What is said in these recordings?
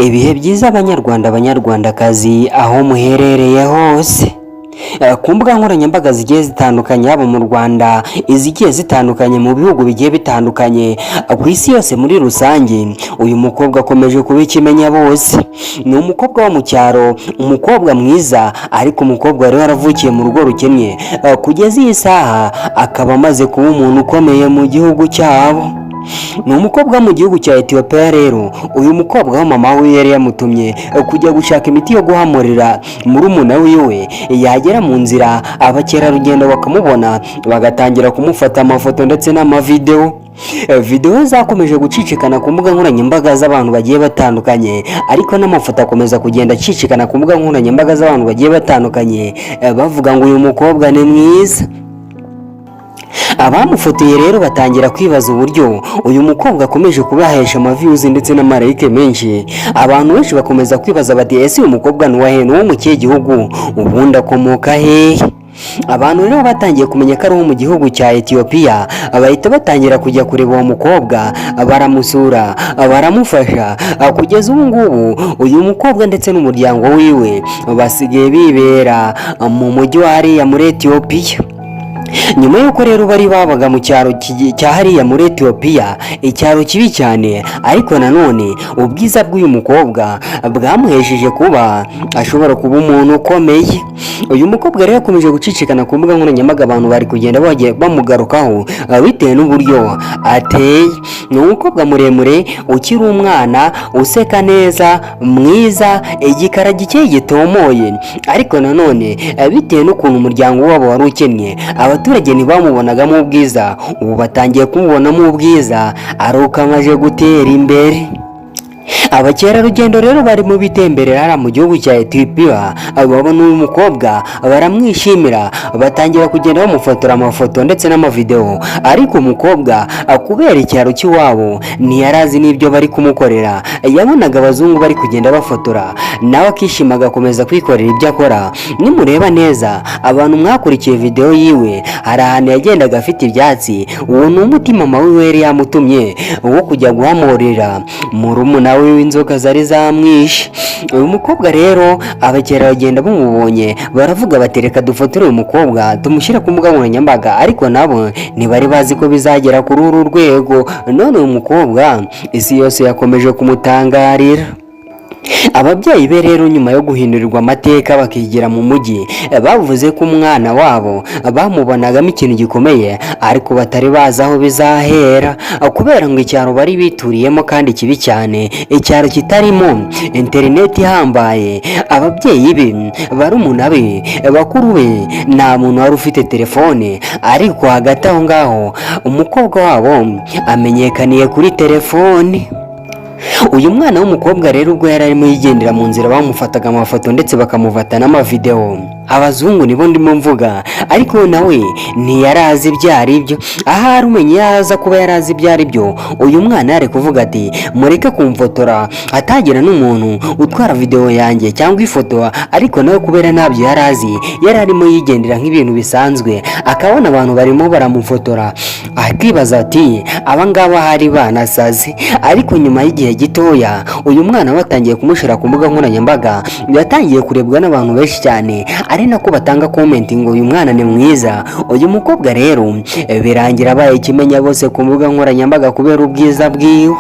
Ibihe byiza Abanyarwanda, Abanyarwandakazi, aho muherereye hose. Ku mbuga nkoranyambaga zigiye zitandukanye, haba mu Rwanda, izigiye zitandukanye mu bihugu bigiye bitandukanye, ku isi yose muri rusange, uyu mukobwa akomeje kuba ikimenya bose. Ni umukobwa wo mu cyaro, umukobwa mwiza, ariko umukobwa wari waravukiye mu rugo rukennye. Kugeza iyi saha akaba amaze kuba umuntu ukomeye mu gihugu cyabo. Ni umukobwa wo mu gihugu cya Etiyopiya. Rero uyu mukobwa wa mama we yari yamutumye kujya gushaka imiti yo guhamurira murumuna wiwe. Yagera mu nzira, abakerarugendo bakamubona, bagatangira kumufata amafoto ndetse n'amavidewo. Videwo zakomeje gucicikana ku mbuga nkoranyambaga z'abantu bagiye batandukanye, ariko n'amafoto akomeza kugenda acicikana ku mbuga nkoranyambaga z'abantu bagiye batandukanye, bavuga ngo uyu mukobwa ni mwiza. Abamufotoye rero batangira kwibaza uburyo uyu mukobwa akomeje kubahesha amaviews ndetse n'amalike menshi. Abantu benshi bakomeza kwibaza bati: "Ese uyu mukobwa ni uwahe? Ni uwo mu kihe gihugu? Ubundi akomoka hehe?" Abantu rero batangiye kumenya ko ari uwo mu gihugu cya Etiyopiya, bahita batangira kujya kureba uwo mukobwa, baramusura, baramufasha. Kugeza ubu ngubu uyu mukobwa ndetse n'umuryango wiwe basigaye bibera mu mujyi wa hariya muri Etiyopiya. Nyuma y'uko rero bari babaga mu cyaro cya hariya muri Etiyopiya, icyaro kibi cyane, ariko nanone ubwiza bw'uyu mukobwa bwamuhesheje kuba ashobora kuba umuntu ukomeye. Uyu mukobwa rero yakomeje gucicikana ku mbuga nkoranyambaga, abantu bari kugenda bagiye bamugarukaho bitewe n'uburyo ateye. Ni umukobwa muremure, ukiri umwana, useka neza, mwiza, igikara gikeye gitomoye, ariko nanone bitewe n'ukuntu umuryango wabo wari ukennye, abaturage ntibamubonagamo ubwiza. Ubu batangiye kumubonamo ubwiza ari uko amaze gutera imbere. Abakerarugendo rero barimo bitemberera hariya mu gihugu cya Etiyopiya, babona uyu mukobwa baramwishimira, batangira kugenda bamufotora amafoto ndetse n'amavidewo. Ariko umukobwa, kubera icyaro cy'iwabo, ntiyari azi n'ibyo bari kumukorera. Yabonaga abazungu bari kugenda bafotora, nawe akishima, agakomeza kwikorera ibyo akora. Nimureba neza, abantu mwakurikiye videwo yiwe, hari ahantu yagendaga afite ibyatsi. Uwo ni umuti mama wiwe yari yamutumye wo kujya guhamurira murumuna we w'inzoka zari zamwishe. Uyu mukobwa rero, abakerarugendo bamubonye baravuga bati: "Reka dufotore uyu mukobwa, tumushyire ku mbuga nkoranyambaga." Ariko nabo ntibari bazi ko bizagera kuri uru rwego. None uyu mukobwa isi yose yakomeje kumutangarira. Ababyeyi be rero, nyuma yo guhindurirwa amateka bakigira mu mujyi, bavuze ko umwana wabo bamubonagamo ikintu gikomeye, ariko batari bazi aho bizahera, kubera ngo icyaro bari bituriyemo kandi kibi cyane, icyaro kitarimo interineti ihambaye. Ababyeyi be, barumuna be, bakuru be, nta muntu wari ufite telefone. Ariko hagati aho ngaho umukobwa wabo amenyekaniye kuri telefone. Uyu mwana w'umukobwa rero, ubwo yari arimo yigendera mu nzira, bamufataga amafoto ndetse bakamufata n'amavidewo. Abazungu nibo ndimo mvuga, ariko nawe ntiyari azi ibyo ari byo. Ahari umenye yaza kuba yari azi ibyo ari byo, uyu mwana yari kuvuga ati: "Mureke kumfotora, atagira n'umuntu utwara videwo yanjye cyangwa ifoto." Ariko nawe kubera ntabyo yari azi, yari arimo yigendera nk'ibintu bisanzwe, akabona abantu barimo baramufotora, akibaza ati: "Aba ngaba hari banasaze." Ariko nyuma y'igihe gitoya uyu mwana batangiye kumushyira ku mbuga nkoranyambaga, yatangiye kurebwa n'abantu benshi cyane, ari nako batanga comment ngo uyu mwana ni mwiza. Uyu mukobwa rero birangira abaye ikimenya bose ku mbuga nkoranyambaga kubera ubwiza bwiwe.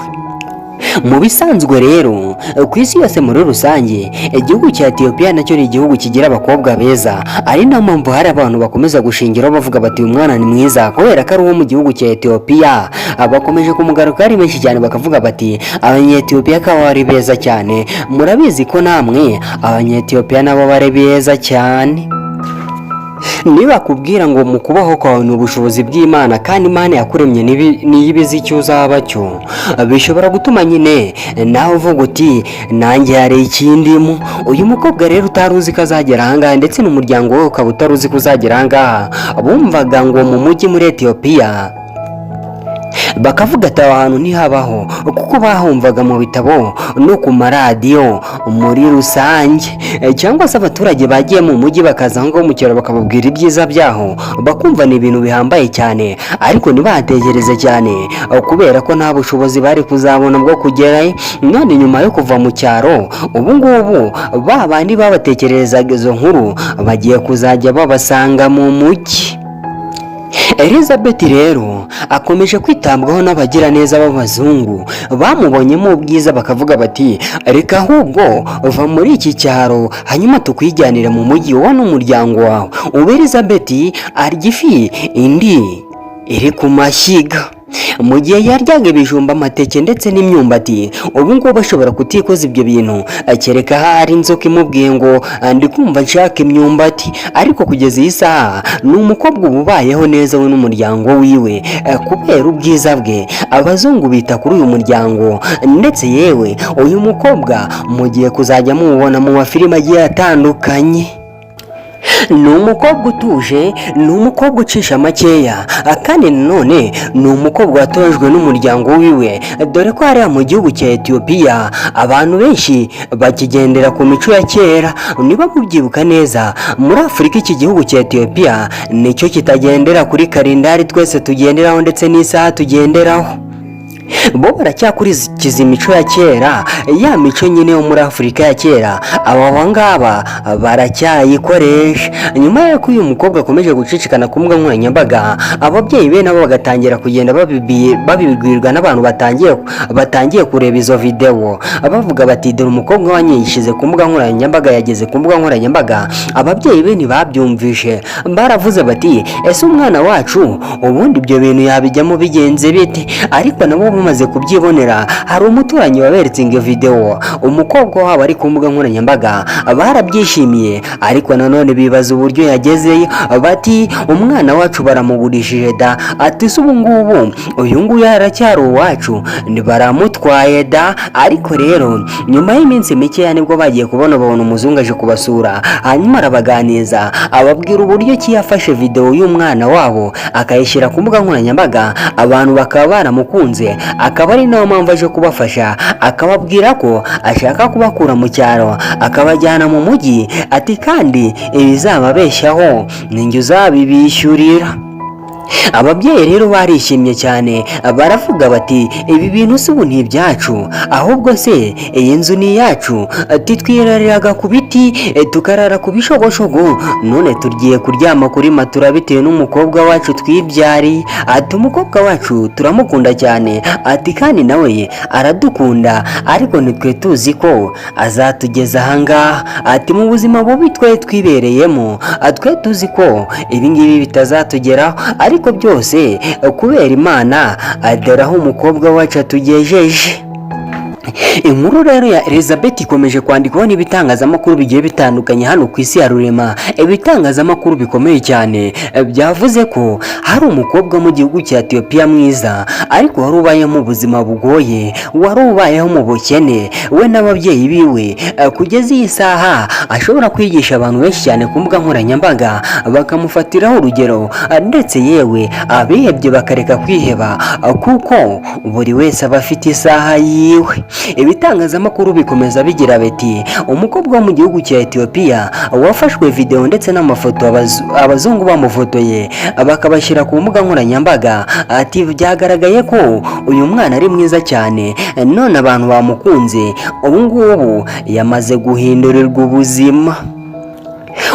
Mu bisanzwe rero, ku isi yose muri rusange, igihugu cya Etiyopiya nacyo ni igihugu kigira abakobwa beza, ari nayo mpamvu hari abantu bakomeza gushingiraho bavuga bati: "Uyu mwana ni mwiza kubera ko ari uwo mu gihugu cya Etiyopiya." Bakomeje kumugaruka ari benshi cyane, bakavuga bati: "Abanyetiyopiya ko ari beza cyane." Murabizi ko namwe Abanyetiyopiya nabo bari beza cyane. Niba kubwira ngo mu kubaho kwawe ni ubushobozi bw'Imana, kandi Imana yakuremye niyo ibizi icyo uzaba cyo, bishobora gutuma nyine nawe uvuga uti: "Nanjye hari ikindimo." Uyu mukobwa rero utari uzi ko azagera ahangaha, ndetse n'umuryango we ukaba utari uzi ko uzagera ahangaha, bumvaga ngo mu mujyi muri Etiyopiya Bakavuga ati aho hantu ntihabaho, kuko bahumvaga mu bitabo no ku maradiyo muri rusange, cyangwa se abaturage bagiye mu mujyi bakaza aho ngaho mu cyaro bakababwira ibyiza byaho, bakumva ni ibintu bihambaye cyane, ariko ntibahatekereze cyane kubera ko nta bushobozi bari kuzabona bwo kugerayo. None nyuma yo kuva mu cyaro, ubu ngubu ba bandi babatekererezaga izo nkuru bagiye kuzajya babasanga mu mujyi. Elizabeth rero akomeje kwitabwaho n'abagiraneza b'abazungu bamubonyemo ubwiza, bakavuga bati: "Reka ahubwo va muri iki cyaro, hanyuma tukwijyanire mu mujyi, wowe n'umuryango wawe." Ubu Elizabeth arya ifi indi iri ku mashyiga. Mu gihe yaryaga ibijumba, amateke ndetse n'imyumbati, ubu ngubu ashobora kutikoza ibyo bintu, kereka ahari inzoka imubwiye ngo "Ndi kumva nshaka imyumbati." Ariko kugeza iyi saha ni umukobwa uba ubayeho neza, we n'umuryango wiwe. Kubera ubwiza bwe, abazungu bita kuri uyu muryango, ndetse yewe uyu mukobwa mugiye kuzajya mumubona mu mafilime agiye atandukanye. Ni umukobwa utuje, ni umukobwa ucisha makeya, kandi nanone ni umukobwa watojwe n'umuryango wiwe, dore ko hariya mu gihugu cya Etiyopiya abantu benshi bakigendera ku mico ya kera. Niba mubyibuka neza, muri Afurika iki gihugu cya Etiyopiya nicyo kitagendera kuri kalendari twese tugenderaho ndetse n'isaha tugenderaho. Bo baracyakurikiza imico ya kera, ya mico nyine yo muri Afurika ya kera, aba ngaba baracyayikoresha. Nyuma y'uko uyu mukobwa akomeje gucicikana ku mbuga nkoranyambaga, ababyeyi be nabo bagatangira kugenda babibwirwa n'abantu batangiye kureba izo videwo, bavuga bati: "Dore umukobwa wanyu yishyize ku mbuga nkoranyambaga, yageze ku mbuga nkoranyambaga." Ababyeyi be ntibabyumvishe, baravuze bati: "Ese umwana wacu ubundi ibyo bintu yabijyamo bigenze bite?" Ariko nabo bamaze kubyibonera, hari umuturanyi waberetse iyo videwo umukobwa wabo ari ku mbuga nkoranyambaga, barabyishimiye, ariko nanone bibaza uburyo yagezeyo. Bati: "Umwana wacu baramugurishije da." Ati: "Se ubu ngubu uyu nguyu aracyari uwacu? Baramutwaye da." Ariko rero nyuma y'iminsi mikeya nibwo bagiye kubona, babona umuzungu aje kubasura, hanyuma arabaganiza, ababwira uburyo ki yafashe videwo y'umwana wabo akayishyira ku mbuga nkoranyambaga, abantu bakaba baramukunze, akaba ari nayo mpamvu aje kubafasha, akababwira ko ashaka kubakura mu cyaro akabajyana mu mujyi, ati kandi ibizababeshyaho ni njye uzabibishyurira. Ababyeyi rero barishimye cyane, baravuga bati: "Ibi bintu si ubu ni ibyacu, ahubwo se iyi nzu ni iyacu?" Ati: "Twirariraga ku biti, tukarara ku bishogoshogo, none tugiye kuryama kuri matura bitewe n'umukobwa wacu twibyariye." Ati: "Umukobwa wacu turamukunda cyane." Ati: "Kandi nawe aradukunda, ariko ntitwe tuzi ko azatugeza ahangaha." Ati: "Mu buzima bubi twe twibereyemo, twe tuzi ko ibingibi bitazatugeraho, ariko byose kubera Imana, dore aho umukobwa wacu atugejeje." Inkuru rero ya Elizabeth ikomeje kwandikwaho n'ibitangazamakuru bigiye bitandukanye hano ku isi ya rurema. Ibitangazamakuru bikomeye cyane byavuze ko hari umukobwa mu gihugu cya Ethiopia mwiza, ariko wari ubayeho mu buzima bugoye, wari ubayeho mu bukene we n'ababyeyi biwe, kugeza iyi saha ashobora kwigisha abantu benshi cyane ku mbuga nkoranyambaga, bakamufatiraho urugero, ndetse yewe abihebye bakareka kwiheba, kuko buri wese aba afite isaha yiwe. Ibitangazamakuru bikomeza bigira biti: "Umukobwa wo mu gihugu cya Ethiopia wafashwe video ndetse n'amafoto, abazungu bamufotoye bakabashyira ku mbuga nkoranyambaga." Ati: "Byagaragaye ko uyu mwana ari mwiza cyane, none abantu bamukunze, ubu ngubu yamaze guhindurirwa ubuzima."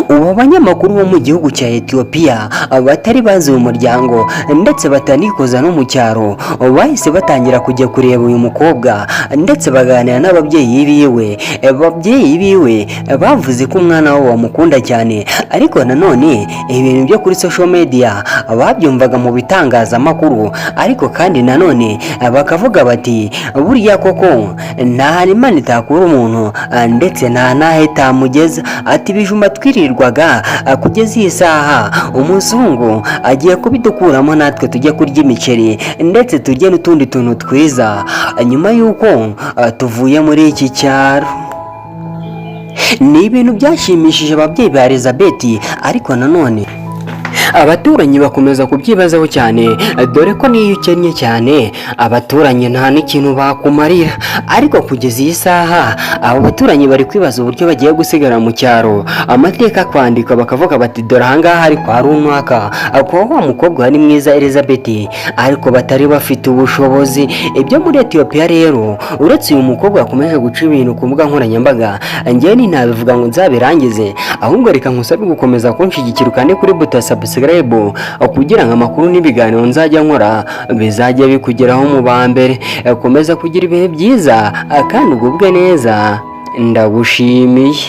Ubu abanyamakuru bo mu gihugu cya Ethiopia batari bazi uyu muryango ndetse batanikoza no mu cyaro, bahise batangira kujya kureba uyu mukobwa ndetse baganira n'ababyeyi biwe. Ababyeyi biwe bavuze ko umwana wabo bamukunda cyane, ariko nanone ibintu byo kuri social media babyumvaga mu bitangazamakuru, ariko kandi nanone bakavuga bati: "Burya koko nta hantu Imana itakura umuntu ndetse nta n'aho itamugeza." Ati: "Ibijumba twirirwaga, kugeza iyi saha umuzungu agiye kubidukuramo, natwe tujye kurya imiceri ndetse turye n'utundi tuntu twiza nyuma y'uko tuvuye muri iki cyaro." Ni ibintu byashimishije ababyeyi ba Elizabeth, ariko nanone Abaturanyi bakomeza kubyibazaho cyane, dore ko n'iyo ukennye cyane abaturanyi nta n'ikintu bakumarira. Ariko kugeza iyi saha abo baturanyi bari kwibaza uburyo bagiye gusigara mu cyaro, amateka kwandikwa, bakavuga bati: "Dore ahangaha ari kwa runaka, kwa wa mukobwa wari mwiza Elizabeth," ariko batari bafite ubushobozi. Ibyo muri Etiyopiya rero, uretse uyu mukobwa wakomeje guca ibintu ku mbuga nkoranyambaga, njyewe ntabivuga ngo nzabirangize, ahubwo reka nkusabe gukomeza kunshyigikira, ukande kuri buto ya subscribe kugira ngo amakuru n'ibiganiro nzajya nkora bizajya bikugeraho mu ba mbere. Komeza kugira ibihe byiza kandi ugubwe neza, ndagushimiye.